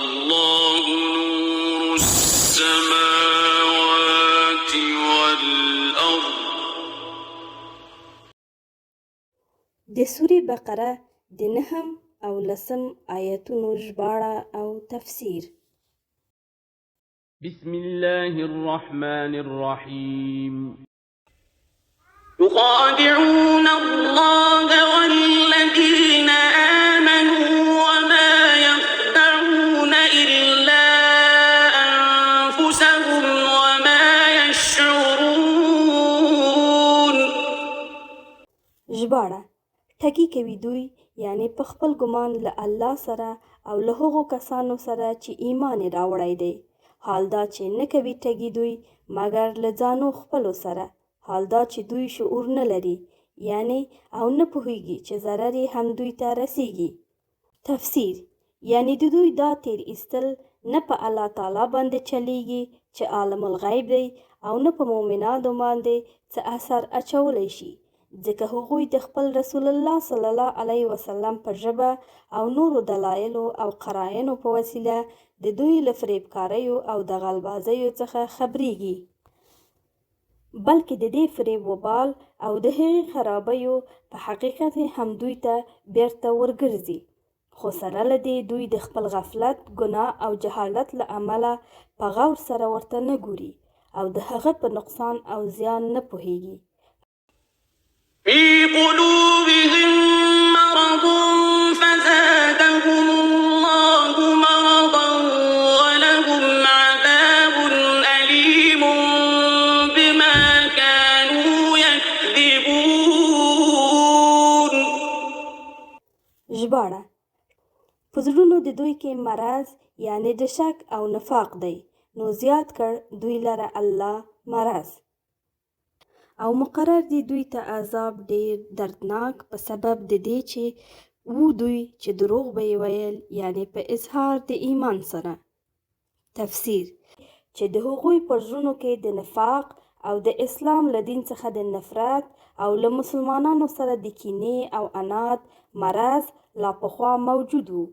الله نور السماوات والأرض. د سورې بقره د نهم او لسم آیتونو ژباړه او تفسیر. بسم الله الرحمن الرحيم. يخادعون الله والذين آمنوا وما يخدعون إلا أنفسهم وما يشعرون. ژباړه: ټګي کوي دوی، یعنې په خپل ګمان له الله سره او له هغو کسانو سره چې ایمان یې راوړی دی، حال دا چې نه کوي ټګي دوی مګر له ځانو خپلو سره، حال دا چې دوی شعور نه لري، یعنې او نه پوهېږي چې ضرر یې هم دوی ته رسېږي. تفسیر: یعنې د دوی دا تېر ایستل نه په الله تعالی باندې چلېږي چې عالم الغیب دی او نه په مؤمنانو باندې څه اثر اچولی شي، ځکه هغوی د خپل رسول الله صلی الله علیه وسلم په ژبه او نورو دلایلو او قراینو په وسیله د دوی له فریبکاریو او دغلبازیو څخه خبرېږي، بلکې د دې فریب وبال او د هغې خرابیو په حقیقت هم دوی ته بېرته ورګرځي، خو سره له دې دوی د خپل غفلت، ګناه او جهالت له امله په غور سره ورته نه ګوري او د هغه په نقصان او زیان نه پوهېږي. في قلوبهم مرض فزادهم الله مرضا ولهم عذاب أليم بما كانوا يكذبون. ژباړه: په زړونو د دوی کې مرض، یعنې د شک او نفاق دی، نو زیات کړ دوی لره الله مرض، او مقرر دی دوی ته عذاب ډېر دردناک په سبب د دې چې وو دوی چې دروغ به یې ویل، یعنې په اظهار د ایمان سره. تفسیر: چې د هغوی پر زړونو کې د نفاق او د اسلام له دین څخه د نفرت او له مسلمانانو سره د کینې او عناد مرض لا پخوا موجود وو،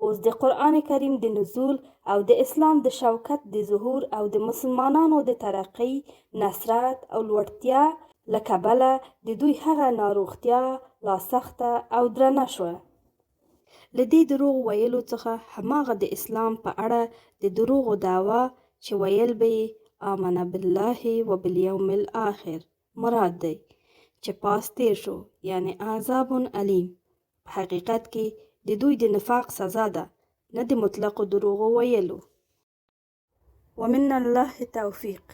اوس د قرآن کریم د نزول او د اسلام د شوکت د ظهور او د مسلمانانو د ترقۍ، نصرت او لوړتیا له کبله د دوی هغه ناروغتیا لا سخته او درنه شوه. له دې دروغ ویلو څخه هماغه د اسلام په اړه د دروغو دعوه چې ویل به یې آمنا بالله وبالیوم الاخر مراد دی، چې پاس تېر شو، یعنې عذاب الیم په حقیقت کې د دوی د نفاق سزا ده، نه د مطلقو دروغو ویلو. ومن الله توفیق.